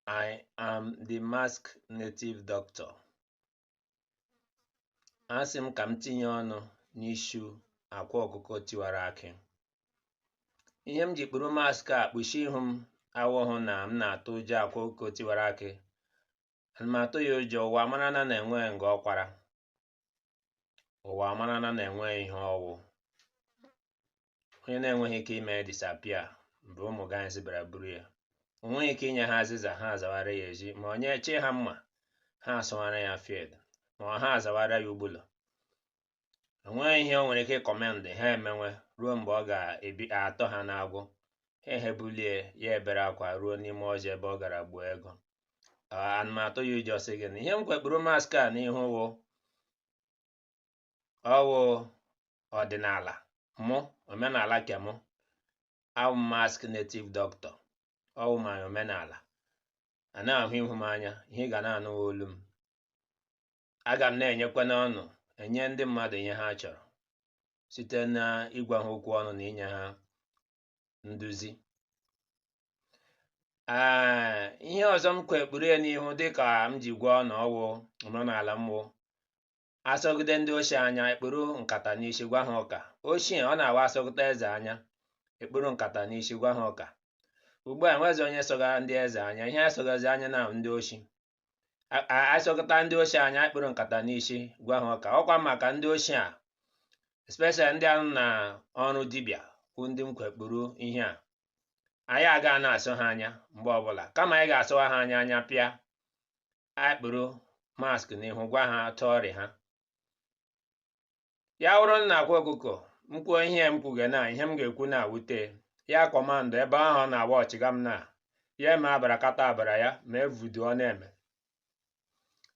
I am the mask native doctor. Asị m ka m tinye ọnụ n'issue akwa ọkụkọ tiwara akị. Ihe m ji kpuru mask a kpuchie ihu m awụghụ na m na-atụ ụjọ akwa ọkụkọ tiwara akị. Ana m atụ ya ụjọ? Ụwa mara na na-enwe nga ọkwara. Ụwa mara na na-enwe ihe ọwụ. Onye na-enweghị ike ime disappear mgbe ụmụ guys bịara buru ya. O nweghị ike inye ha azịza, ha azawara ya ezi, ma onye chee ha mma, ha asụwara ya field, ma ọ ha azawara ya ugbulu. Enweghị ihe o nwere ike command ha emenwe ruo mgbe ọ ga-ebi atọ ha n'agwụ. Ha ehebulie ya, ebere akwa ruo n'ime ọzọ ebe ọ gara gbuo ego. Ana m atụ ya ụjọ? Sị gị na ihe m kwekpuru mask a n'ihu wụ ọwụ ọdịnala mụ, omenala kemụ. Awụ mask native doctor, ọwụ ma omenala a na-ahụ ihu m anya, ihe ị ga na-anụ olu m. Aga m na-enyekwa n'ọnụ enye ndị mmadụ ihe ha chọrọ site na ịgwa ha okwu ọnụ na inye ha nduzi. Ee, ihe ọzọ m kwekpuru ya n'ihu, dịka m ji gwa na ọwụ omenala m, wụ asọgide ndị ochie anya, ekpuru nkata n'isi gwa ha ụka. Ochie ọ na-awa asọgide eze anya, ekpuru nkata n'isi gwa ha ụka. Ugbu a enwezi onye soga ndị eze anya. Ihe asọgazi anya na ndị ochi asọgịta ndị ochie anya, ekpuru nkata n'isi gwa ha ụka. Ọkwa maka ndị ochie a, especially ndị ahụ na ọrụ dibịa kwụ, ndị m kwekpuru ihe a, anyị aga na-asụ ha anya mgbe ọbụla. Kama anyị ga-asụwa ha anya anya pịa, anyị kpuru mask n'ihu gwa ha tụọ ọrịa ha. Ya wụrụ na akwa ọkụkọ m kwuo ihe m kwuge na ihe m ga-ekwu na-awute ya, command ebe ahụ ọ na-awa ọchịga m na ya eme abarakata abara ya ma evudu ọ na-eme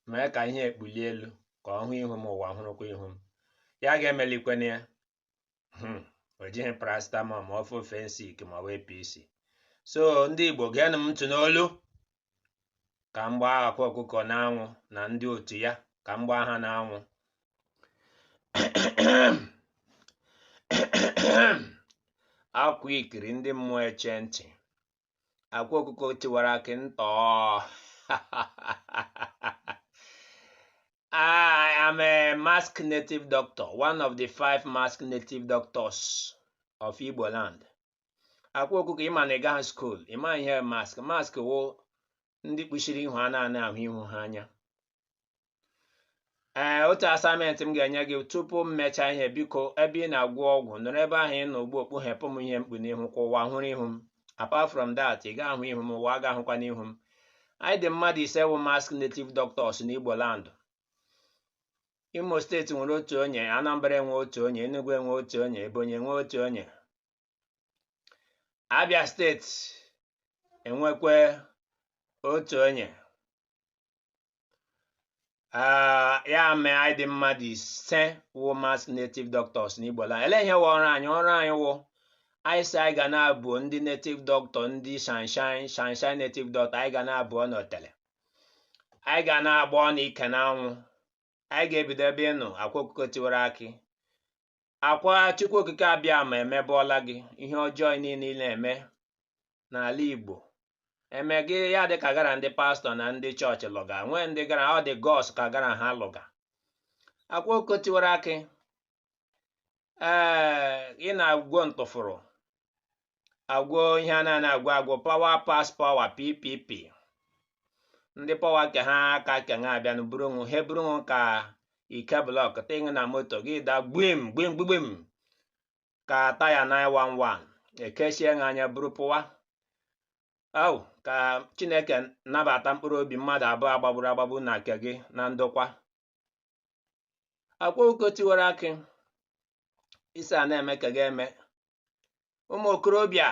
mee ka ihe ekpulie elu ka ọ hụ ihu m, ụwa hụrụkwa ihu m. Ya ga-emelikwana ya. O jighị paracetamol ma ọ Fensic ma ọ bụ APC. So ndị Igbo, geenụ m ntị n'olu ka m gbaa akwa ọkụkọ n'anwụ na ndị otu ya, ka m gbaa ha n'anwụ. Akwa ikiri ndị mmụọ eche ntị, akwa ọkụkọ tiwara akị ntọọ. I am a mask native doctor, one of the five mask native doctors of Igbo land. Akwa ọkụkọ, ịma na ị gaghị school, ịma ihe mask. Mask wụ ndị kpuchiri ihu a na-ana ahụ ihu ha anya. Ee, otu assignment m ga-enye gị tupu m mechaa ihe: biko, ebe ị na-agwọ ọgwụ, nọrọ ebe ahụ ị nọ ugbu, kpughepụ m ihe mkpu n'ihu ka ụwa hụrụ ihu m. Apart from that, ị ga-ahụ ihu m, ụwa ga-ahụkwa n'ihu m. Anyị dị mmadụ 5 wụ mask native doctors n'Igbo land. Imo Steeti nwere otu onye, Anambra enwe otu onye, Enugu enwe otu onye, Ebonyi enwe otu onye, Abia Steeti enwekwe otu onye. Ya mee anyị dị mmadụ 5 wụ mask native doctors n'Igbo land. Ele ihe wụ ọrụ anyị? Ọrụ anyị wụ anyị sị anyị ga na-abụ ndị native doctor, ndị shanshan shanshan native doctor. Anyị ga na-abụ n'otele, anyị ga na-agba ọnụ ike n'anwụ. Anyị ga-ebido ebe ị nọ. Akwa ọkụkọ tiwara akị, akwa Chukwu Okike abịa ma emebọọla gị ihe ọjọọ niile ị na-eme n'ala Igbo. Eme gị ya dị ka gara ndị pastọ na ndị chọọchị lụga nwee ndị gara ọ dị gos ka gara ha lụga. Akwa ọkụkọ tiwara akị, ee, ị na-agwọ ntụfụrụ, agwọ ihe a na-ana agwọ agwọ, power pass power, PPP. Ndị power ke ha aka ke ha abịanụ buru ṅụ ha buru ṅụ ka ike block tinye na moto gị da gbim gbim gbim ka taya 911 ekechie ha anya buru pụwa. Au, ka Chineke nabata mkpụrụ obi mmadụ abụọ agbagburu agbagbu na nke gị na ndokwa. Akwa ọkụkọ tiwara akị, isi a na-eme ka ga-eme ụmụ okorobịa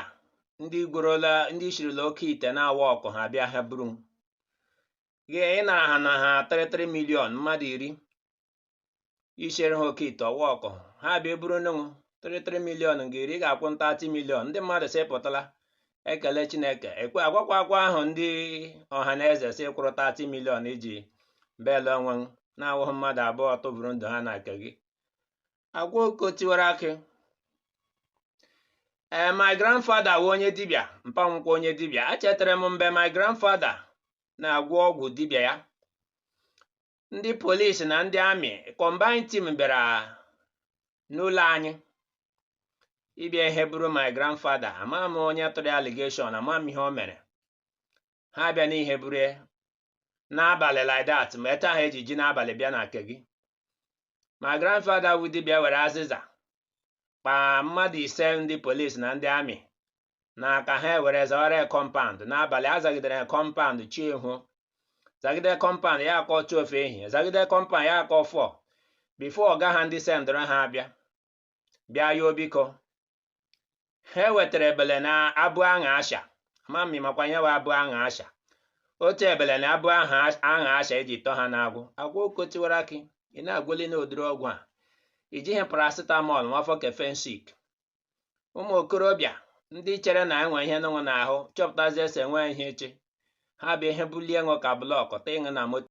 ndị gworola, ndị shirila oke ite na-awa ọkụ, ha bịa ha buru gị. Ị nara ha na ha 33 million, mmadụ 10 ishere ha oke ite ọwa ọkụ, ha bịa buru nụ 33 million gị iri ga-akwụ 30 million. Ndị mmadụ sị pụtala ekele Chineke ekwe agwakwa akwa ahụ. Ndị ọha na eze si kwụrụ 30 million iji belu onwe na-awụghị mmadụ abụọ tụburu ndụ ha na nke gị. Akwa ọkụkọ tiwara akị, ee, my grandfather wụ onye dibịa, mpa nkwụ onye dibịa. Echetara m mgbe my grandfather Na-agwọ ọgwụ dibịa ya. Ndị polisi na ndị army combined team bịara n'ụlọ anyị ịbịa ihe buru my grandfather. Ama m onye tụrụ allegation, ama m ihe o mere. Ha bịa n'ihe buru n'abalị like that, ma etu ahụ eji ji n'abalị bịa na nke gị. My grandfather wu dibịa were azịza kpaa mmadụ 5 ndị polisi na ndị army n'aka ha, ewere zawara compound n'abalị. Azagidere compound chi ihu, zagide compound ya akọ 12 ehihie, zagide compound ya akọ 4 before ọga ha ndị sendịrị ha abịa bịa yoo biko. Ha wetara ebele na abụ aṅa asha. Ama m makwa ihe wa abụ aṅa asha. Otu ebele na abụ aṅa asha eji tọọ ha n'agwụ agwụ okotiwara akị. Ị na-agwoli n'ụdịrị ọgwụ a, ijighị paracetamol nwafọ Kefensik. Ụmụ okorobịa ndị chere na enwe ihe nụnwụ n'ahụ chọpụtazie ese enwe ihe eche ha bịa ihe bulie ṅụ ka block ta ịṅụ na moto.